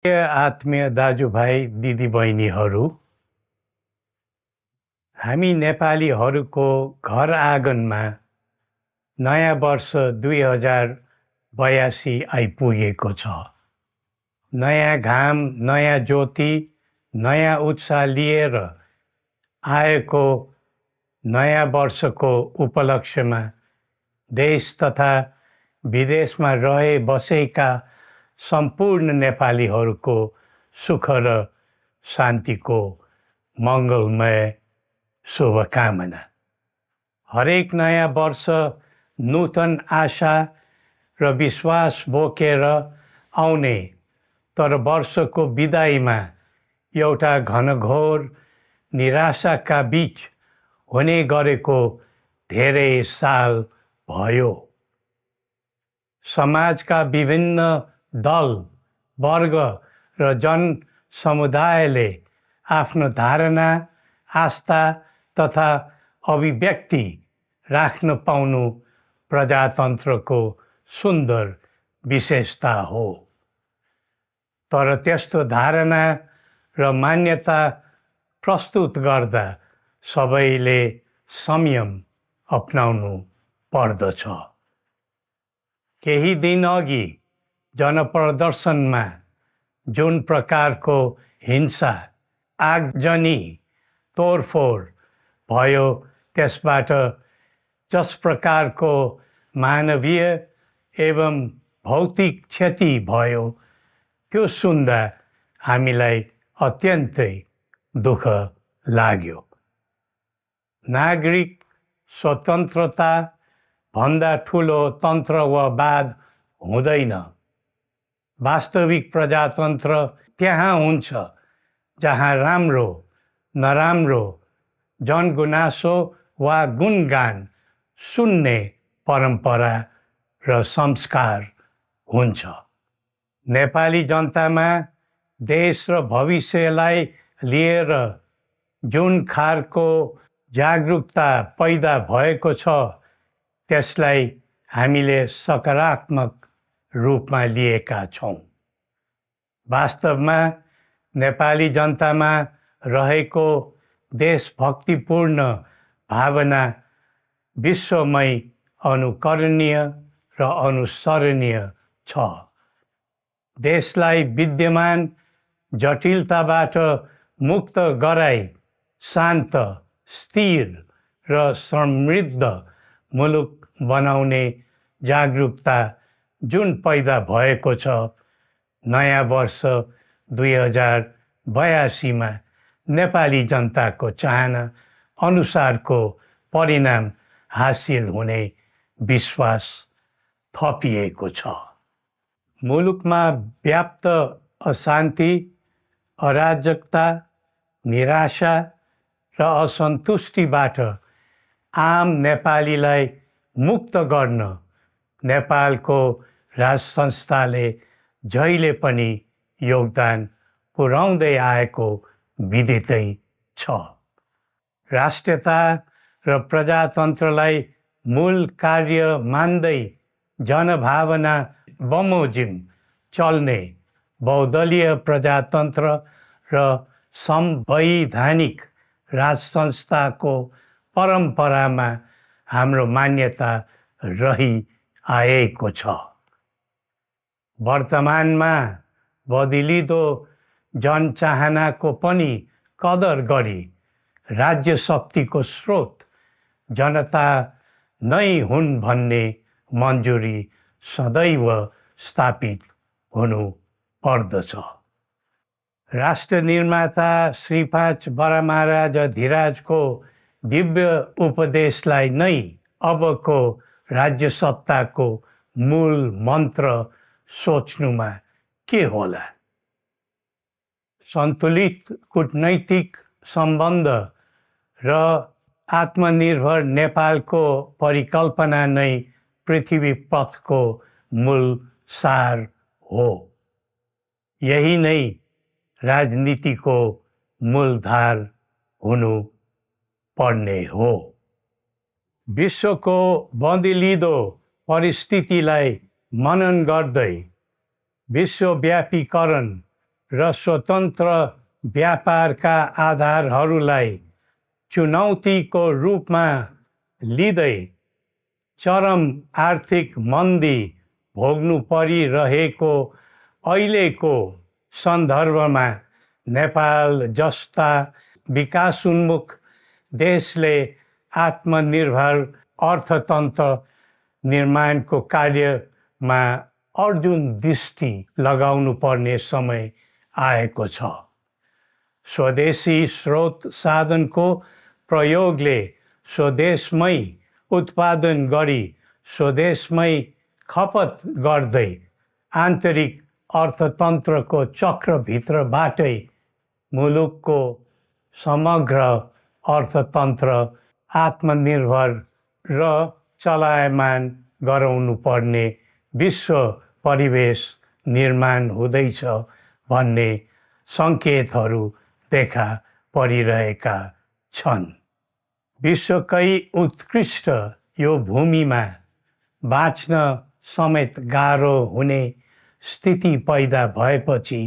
आत्मीय दाजुभाइ दिदीबहिनीहरू, हामी नेपालीहरूको घर आँगनमा नयाँ वर्ष 2082 आइपुगेको छ। नयाँ घाम, नयाँ ज्योति, नयाँ उत्साह लिएर आएको नयाँ वर्षको उपलक्ष्यमा देश तथा विदेशमा रहे बसेका सम्पूर्ण नेपालीहरूको सुख र शान्तिको मङ्गलमय शुभकामना। हरेक नयाँ वर्ष नूतन आशा र विश्वास बोकेर आउने, तर वर्षको बिदाईमा एउटा घनघोर निराशाका बीच हुने गरेको धेरै साल भयो। समाजका विभिन्न दल, वर्ग र जन समुदायले आफ्नो धारणा, आस्था तथा अभिव्यक्ति राख्न पाउनु प्रजातन्त्रको सुन्दर विशेषता हो। तर त्यस्तो धारणा र मान्यता प्रस्तुत गर्दा सबैले संयम अपनाउनु पर्दछ। केही दिन अघि जनप्रदर्शनमा जुन प्रकारको हिंसा, आगजनी, तोडफोड भयो, त्यसबाट जस प्रकारको मानवीय एवं भौतिक क्षति भयो, त्यो सुन्दा हामीलाई अत्यन्तै दुःख लाग्यो। नागरिक स्वतन्त्रता भन्दा ठुलो तन्त्रवाद हुँदैन। वास्तविक प्रजातन्त्र त्यहाँ हुन्छ जहाँ राम्रो, नराम्रो, जनगुनासो वा गुणगान सुन्ने परम्परा र संस्कार हुन्छ। नेपाली जनतामा देश र भविष्यलाई लिएर जुन खालको जागरुकता पैदा भएको छ, त्यसलाई हामीले सकारात्मक रूपमा लिएका छौँ। वास्तवमा नेपाली जनतामा रहेको देशभक्तिपूर्ण भावना विश्वमै अनुकरणीय र अनुसरणीय छ। देशलाई विद्यमान जटिलताबाट मुक्त गराई शान्त, स्थिर र समृद्ध मुलुक बनाउने जागरुकता जुन पैदा भएको छ, नयाँ वर्ष 2082 मा नेपाली जनताको चाहना अनुसारको परिणाम हासिल हुने विश्वास थपिएको छ। मुलुकमा व्याप्त अशान्ति, अराजकता, निराशा र असन्तुष्टिबाट आम नेपालीलाई मुक्त गर्न नेपालको राज संस्थाले जहिले पनि योगदान पुर्याउँदै आएको विदितै छ। राष्ट्रियता र प्रजातन्त्रलाई मूल कार्य मान्दै जनभावना बमोजिम चल्ने बहुदलीय प्रजातन्त्र र संवैधानिक राज संस्थाको परम्परामा हाम्रो मान्यता रही आएको छ। वर्तमानमा बदलिँदो जनचाहनाको पनि कदर गरी राज्य शक्तिको स्रोत जनता नै हुन् भन्ने मन्जुरी सदैव स्थापित हुनु पर्दछ। राष्ट्र निर्माता श्री 5 बरामहाराज धीराजको दिव्य उपदेशलाई नै अबको राज्य सत्ताको मूल मन्त्र सोच्नुमा के होला? सन्तुलित कूटनैतिक सम्बन्ध र आत्मनिर्भर नेपालको परिकल्पना नै पृथ्वी पथको मूल सार हो। यही नै राजनीतिको मूलधार हुनु पर्ने हो। विश्वको बदलिँदो परिस्थितिलाई मनन गर्दै विश्वव्यापीकरण र स्वतन्त्र व्यापारका आधारहरूलाई चुनौतीको रूपमा लिँदै चरम आर्थिक मन्दी भोग्नु परिरहेको अहिलेको सन्दर्भमा नेपाल जस्ता विकासोन्मुख देशले आत्मनिर्भर अर्थतन्त्र निर्माणको कार्यमा अर्जुन दृष्टि लगाउनु पर्ने समय आएको छ। स्वदेशी स्रोत साधनको प्रयोगले स्वदेशमै उत्पादन गरी स्वदेशमै खपत गर्दै आन्तरिक अर्थतन्त्रको चक्रभित्रबाटै मुलुकको समग्र अर्थतन्त्र आत्मनिर्भर र चलायमान गराउनु पर्ने विश्व परिवेश निर्माण हुँदैछ भन्ने सङ्केतहरू देखा परिरहेका छन्। विश्वकै उत्कृष्ट यो भूमिमा बाँच्न समेत गाह्रो हुने स्थिति पैदा भएपछि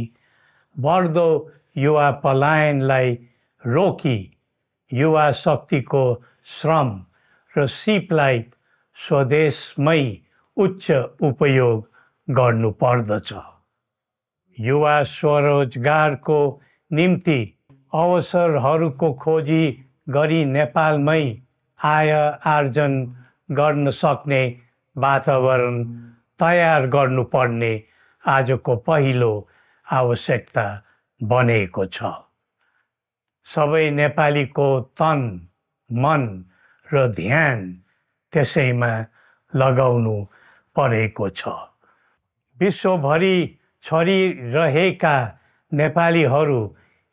बढ्दो युवा पलायनलाई रोकी युवा शक्तिको श्रम र सिपलाई स्वदेशमै उच्च उपयोग गर्नु पर्दछ। युवा स्वरोजगारको निम्ति अवसरहरूको खोजी गरी नेपालमै आय आर्जन गर्न सक्ने वातावरण तयार गर्नुपर्ने आजको पहिलो आवश्यकता बनेको छ। सबै नेपालीको तन, मन र ध्यान त्यसैमा लगाउनु परेको छ। विश्वभरि छरिरहेका नेपालीहरू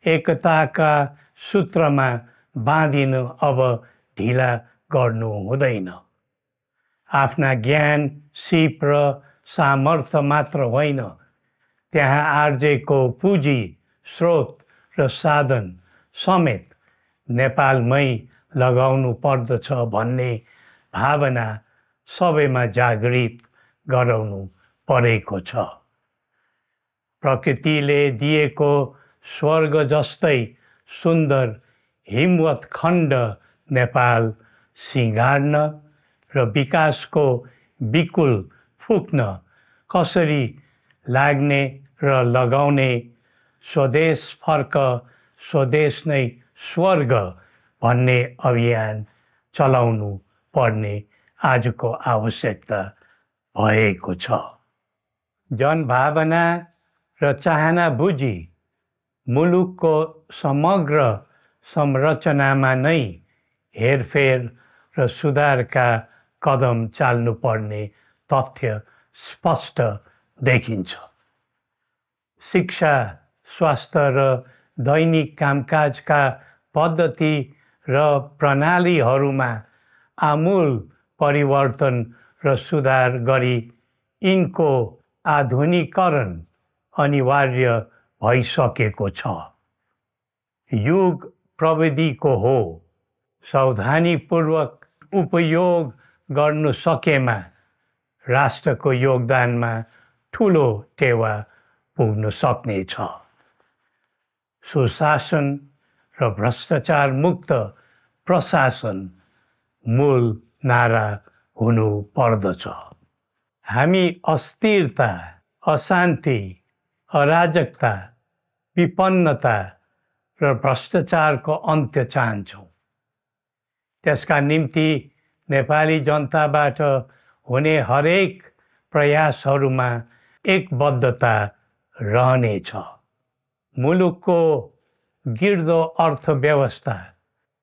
एकताका सूत्रमा बाँधिन अब ढिला गर्नु हुँदैन। आफ्ना ज्ञान, सिप र सामर्थ्य मात्र होइन, त्यहाँ आर्जेको पुँजी, स्रोत र साधन समेत नेपालमै लगाउनु पर्दछ भन्ने भावना सबैमा जागृत गराउनु परेको छ। प्रकृतिले दिएको स्वर्ग जस्तै सुन्दर हिमवत् खण्ड नेपाल सिँगार्न र विकासको बिकुल फुक्न कसरी लाग्ने र लगाउने स्वदेश फर्क स्वदेश नै स्वर्ग भन्ने अभियान चलाउनु पर्ने आजको आवश्यकता भएको छ। जनभावना र चाहना बुझी मुलुकको समग्र संरचनामा नै हेरफेर र सुधारका कदम चाल्नुपर्ने तथ्य स्पष्ट देखिन्छ। शिक्षा, स्वास्थ्य र दैनिक कामकाजका पद्धति र प्रणालीहरूमा आमूल परिवर्तन र सुधार गरी यिनको आधुनिकीकरण अनिवार्य भइसकेको छ। युग प्रविधिको हो, सावधानीपूर्वक उपयोग गर्नु सकेमा राष्ट्रको योगदानमा ठुलो टेवा पुग्न सक्नेछ। सुशासन र भ्रष्टाचार मुक्त प्रशासन मूल नारा हुनु पर्दछ। हामी अस्थिरता, अशान्ति, अराजकता, विपन्नता र भ्रष्टाचारको अन्त्य चाहन्छौँ। त्यसका निम्ति नेपाली जनताबाट हुने हरेक प्रयासहरूमा एकबद्धता रहनेछ। मुलुकको गिर्दो अर्थव्यवस्था,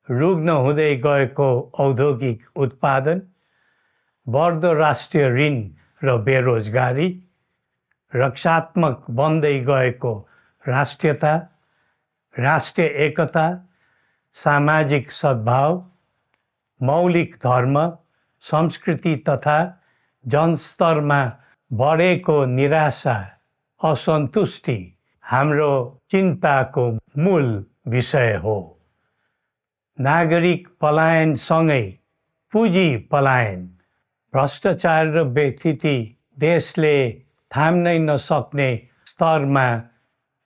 रुग्न हुँदै गएको औद्योगिक उत्पादन, बढ्दो राष्ट्रिय ऋण र बेरोजगारी, रक्षात्मक बन्दै गएको राष्ट्रियता, राष्ट्रिय एकता, सामाजिक सद्भाव, मौलिक धर्म, संस्कृति तथा जनस्तरमा बढेको निराशा, असन्तुष्टि हाम्रो चिन्ताको मूल विषय हो। नागरिक पलायनसँगै पुँजी पलायन, भ्रष्टाचार र व्यथिति देशले थाम्नै नसक्ने स्तरमा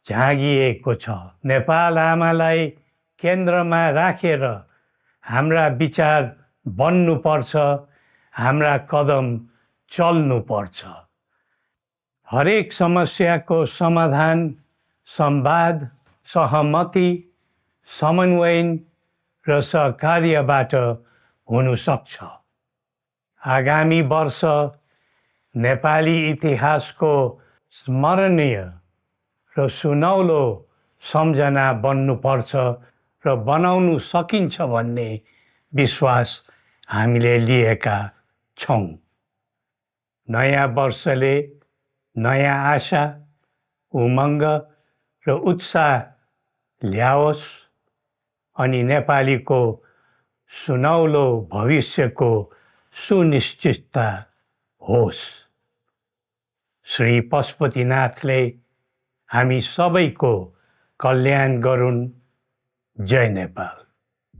झाँगिएको छ। नेपाल आमालाई केन्द्रमा राखेर हाम्रा विचार बन्नुपर्छ, हाम्रा कदम चल्नुपर्छ। हरेक समस्याको समाधान संवाद, सहमति, समन्वयन र सहकार्यबाट हुन सक्छ। आगामी वर्ष नेपाली इतिहासको स्मरणीय र सुनौलो सम्झना बन्नुपर्छ र बनाउनु सकिन्छ भन्ने विश्वास हामीले लिएका छौँ। नयाँ वर्षले नयाँ आशा, उमङ्ग र उत्साह ल्याओस् अनि नेपालीको सुनौलो भविष्यको सुनिश्चितता होस्। श्री पशुपतिनाथले हामी सबैको कल्याण गरून्। जय नेपाल।